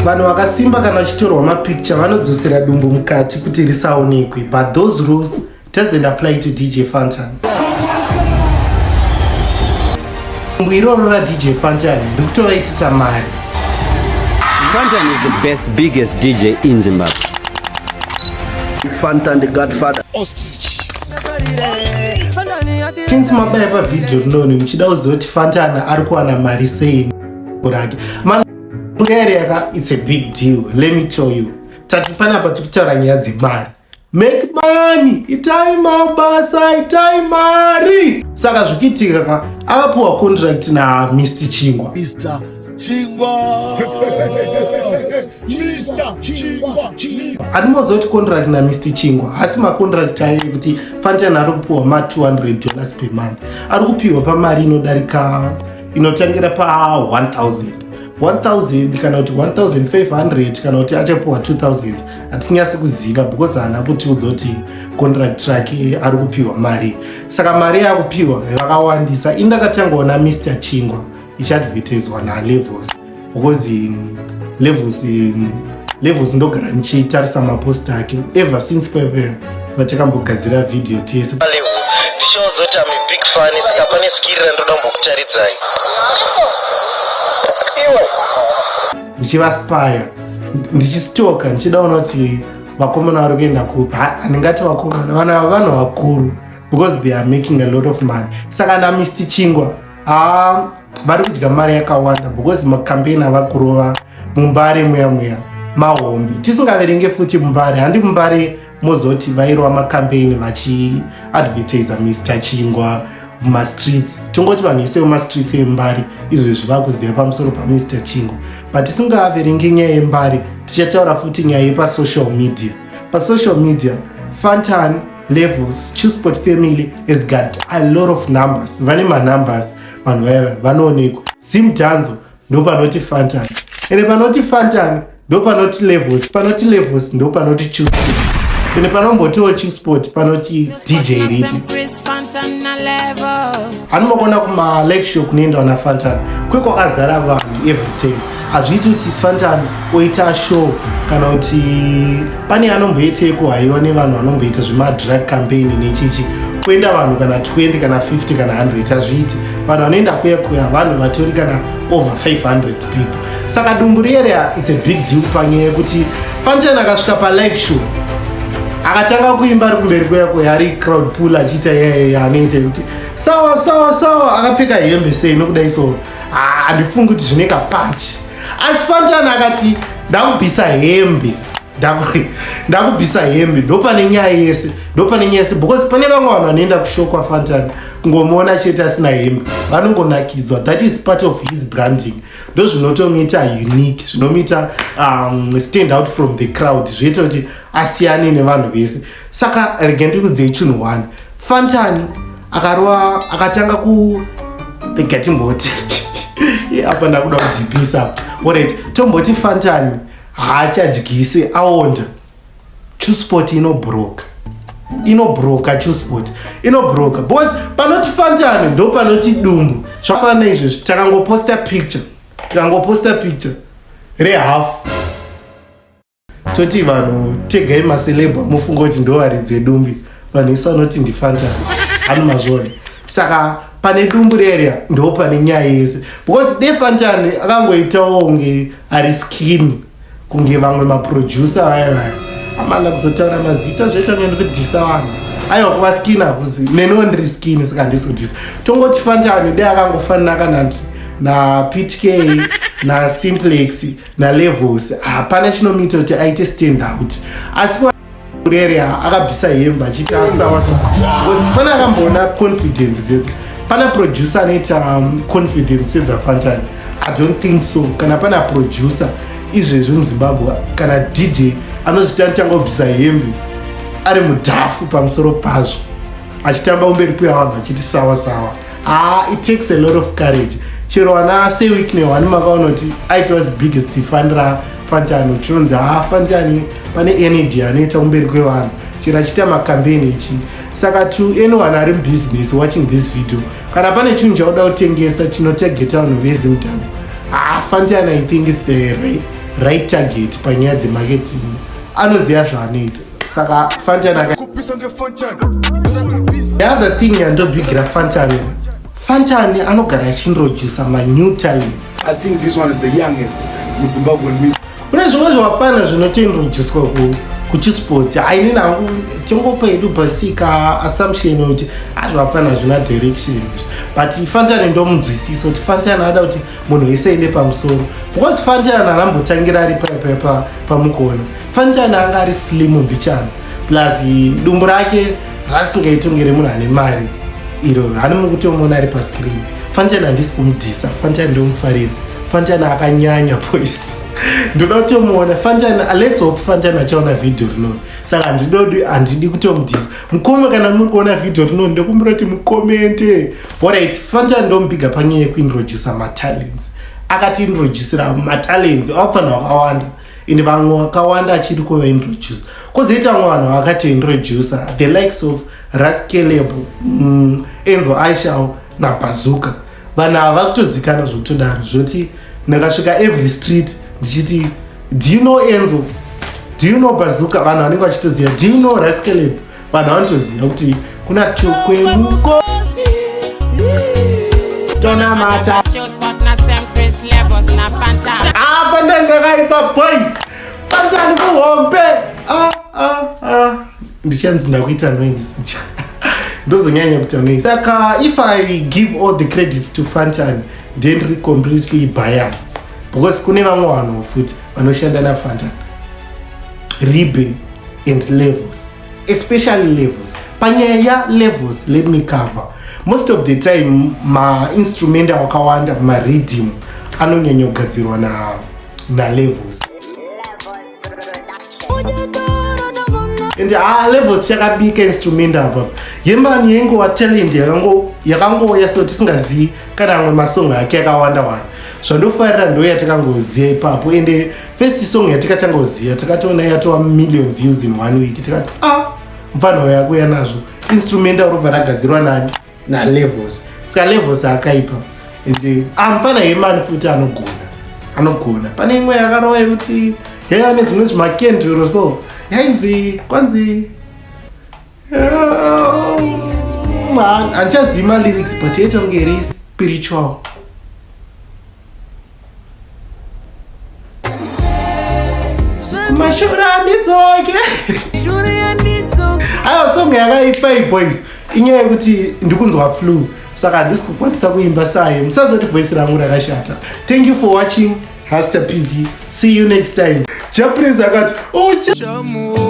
Vanhu vakasimba kana vachitorwa mapicture vanodzosera dumbu mukati kuti risaonekwe, but those rules doesn't apply to DJ Fantan. Dumbu iroro raDJ Fantan rikutovaitisa mari. Fantan is the best, biggest DJ in Zimbabwe. Fantan the Godfather. Ostrich. Since mabaya pavideo rinoni muchida kuziva kuti Fantan ari kuwana mari sei rake manurere, it's a big deal. Let me tell you, tati panapa tikutaura nyaya dzemari. Make money, itai mabasa, itai mari. Saka zvikuitika ka, akapiwa contract naMr Chingwa. Mr. Chingwa. Mr. Chingwa. Handimoziva kuti contract naMr Chingwa asi macontract ayo ekuti Fantan ari kupiwa ma$200 per month, ari kupiwa pamari inodarika, inotangira pa1000, 1000 kana kuti 1500 kana kuti achapiwa 2000, hatinyasi kuziva because haana kutiudza kuti contract rake ari kupiwa mari. Saka mari yakupiwa vakawandisa. Indakatangaona Mr Chingwa ichiadvertiswa naLevels because Levels ndogara ndichitarisa mapost ake ever since pepe vatakambogadzira vhidhiyo tese. Levels ndichiudza kuti am big fan, saka pane skiri randoda mbokutaridzai iwe, ndichivaspaya, ndichistoka, ndichidaona kuti vakomana vari kuenda kupi. Handingati vakomana, vana vanhu vakuru because they are making a lot of money. Saka naMr Chingwa, ha, vari kudya mari yakawanda because macampaign ava kurova muMbare muya muya mahombe, tisingaverenge futi muMbare. Handi muMbare mozoti vairova macampaign vachiadvertisa Mr Chingwa mumastreets. Tongoti vanhu vese vemumastreets eMbare izvezvi vakuziva pamusoro paMr Chingwa. But tisingaverenge nyaya yeMbare, tichataura futi nyaya yepasocial media. Pasocial media, Fantan, Levels, Chillspot family has got a lot of numbers. Vane manumbers vanhu vaya, vanoonekwa. Zimdancehall ndo panoti Fantan, ende panoti Fantan ndo panoti Levels, panoti Levels ndo panoti Chillspot, ende panombotiwo Chillspot panoti DJ Ripi. Anomakona kumalive show kunoenda vana Fantan kwekwakazara vanhu every time. Hazviiti kuti Fantan oita show kana kuti pane anomboiteko haiwa nevanhu vanomboita zvemadrug campaign nechichi, kuenda vanhu kana 20 kana 50 kana 100, hazviiti. Vanhu vanoenda kuya kuya vanhu vatori kana over 500 people. Saka dumbu riyeriya, it's a big deal panyaya yekuti Fantan akasvika palive show, akatanga kuimba ari kumberi kuya kuya, ari crowd pull, achiita yaanoita yekuti sawa sawa sawa, akapfeka hembe sei nokudai so, handifungi kuti zvine kapachi. Asi Fantan akati ndakubvisa hembe, ndakubvisa hembe, ndopane nyaya yese, ndopane nyaya yese, because pane vamwe vanhu vanoenda kushow kwaFantan kungomuona chete asina hembe vanongonakidzwa. That is part of his branding, ndo zvinotomuita unique, zvinomuita stand out from the crowd, zvoita kuti asiyane nevanhu vese. Saka rega ndikudzei chinhu one. Fantan akarova, akatanga ku, rega timboti apa ndakuda kudhipisa. Alright, tomboti Fantan haachadyisi, aonda, Chillspot inobroka, inobroka. Chillspot inobroka because panoti Fantan ndo panoti dumbu. Zvafanana izvezvi, takangoposta picture, tikangoposta picture rehafu, toti vanhu tegai maceleb, mufunga kuti ndo varidzi vedumbi. Vanhu isi vanoti ndiFantan, hani mazvona? Saka pane dumbu reria ndo pane nyaya yese, because deFantan akangoitawo kunge ari skinny kunge vamwe maproducer vaya vaya, amana kuzotaura mazita zvaita kunge ndikudhisa vanhu. Aiwa, kuva skinny hakuzi, neniwo ndiri skinny, saka handisi kudhisa. Tongoti Fantan dei akangofanira kana naPTK, naSimplex, naLevels, hapana chinomuita kuti aite stand out. Asi rere akabvisa hembe achiti asawa sawa, because pane akamboona confidence dzedza pana producer anoita confidence sedzaFantan? I don't think so. Kana pana producer izvezvi muZimbabwe kana DJ anozviti anotanga kubvisa hembe ari mudhafu, pamusoro pazvo achitamba kumberi kwevanhu achiti sawa sawa, ah, it takes a lot of courage. Chero ana seWicknell wani makaona kuti aitwa biggest fan raFantan, chinonzi ha, Fantan pane energy anoita kumberi kwevanhu chero achiita macampaign ichi. Saka to anyone ari mubusiness watching this video, kana pane chinhu chauda kutengesa chinotargeta vanhu veZimdancehall, ah, Fantan I think is the right, right target panyaya dzemarketing, anoziva zvaanoita. Saka Fantan aka Kupisa ngeFantan. Kupisa. The other thing yandobhigira Fantan, Fantan anogara achiintroduca manew talents. I think this one is the youngest in Zimbabwean music. Kune zvimwe zvapana zvinotointroducwa kuchisport. Haini nangu tingopa hedu basika assumption kuti azvapfana zvina direction, but Fantan ndomunzwisisa kuti Fantan ada kuti munhu wese aende pamusoro, because Fantan arambotangira ari pamukona. Fantan anga ari slim mbichana, plus dumbu rake rasingaiti kunge remunhu ane mari iro hani mukutomuona ari pascreen. Fantan handisi kumudhisa, Fantan ndomufarira. Fantan akanyanya, boys. Ndoda kutomuona Fantan. Let's hope Fantan achaona vhidhio rino. Saka handidodi, handidi kutomudhisa. Mukome, kana muri kuona vhidhio rino, ndokumbira kuti mucommente. Alright, Fantan ndomubiga panyaya yekuintroduca matalents. Akatiintroducira matalents avapfanha vakawanda, ende vamwe vakawanda achiri kuvaintroduce. Kwozoita vamwe vanhu vakatointroduca, the likes of Ras Caleb, Enzo Ishall naBazuka. Vanhu ava vakutozikanwa zvokutodaro, zvoti ndakasvika every street ndichiti, "Do you know Enzo? Do you know Bazuka?" Vanhu vanenge vachitoziva. "Do you know Ras Caleb?" Vanhu vanotoziva kuti kuna Tukwemuko tonamata. Ah, Fantan ndakaipa, boys. Fantan muhombe. Ah, ah, ah. Ndichanzi ndakuita noise, ndozonyanya kuita noise. Saka if I give all the credits to Fantan, then ndiri completely biased, because kune vamwe vanhu futi vanoshanda naFantan, Ribe and Levels, especially Levels. Panyaya yaLevels, let me cover, most of the time mainstrument akawanda, mariddim anonyanya kugadzirwa naLevels and ah, Levels chakabika instrument apa. Yemani yaingova talent yakangouya, so tisingazivi kana amwe masong ake akawanda wanda. Zvandofarira ndo yatakangoziva ipapo, ende first song yatikatanga kuziva, takatoona yatova million views in one week. Tikati, "Ah, mufana yakuya nazvo." Instrumental robva ragadzirwa nani? NaLevels. Saka Levels akaipa. Ende ah, mufana Yemani futi anogona, anogona. Pane imwe yakarova yekuti yaiva nezvimwe zvimakenduro, so yainzi kwanzi handichazivi malyrics, but yaita kunge iri spiritual. Kumashure handidzoke. Aiwa, song yakaipa, boys. Inyaya yekuti ndikunzwa flu, saka handisi kukwanisa kuimba saye. Musazoti voice rangu rakashata. Thank you for watching Haster PV. See you next time. Japres akati, "Oh, Shamu.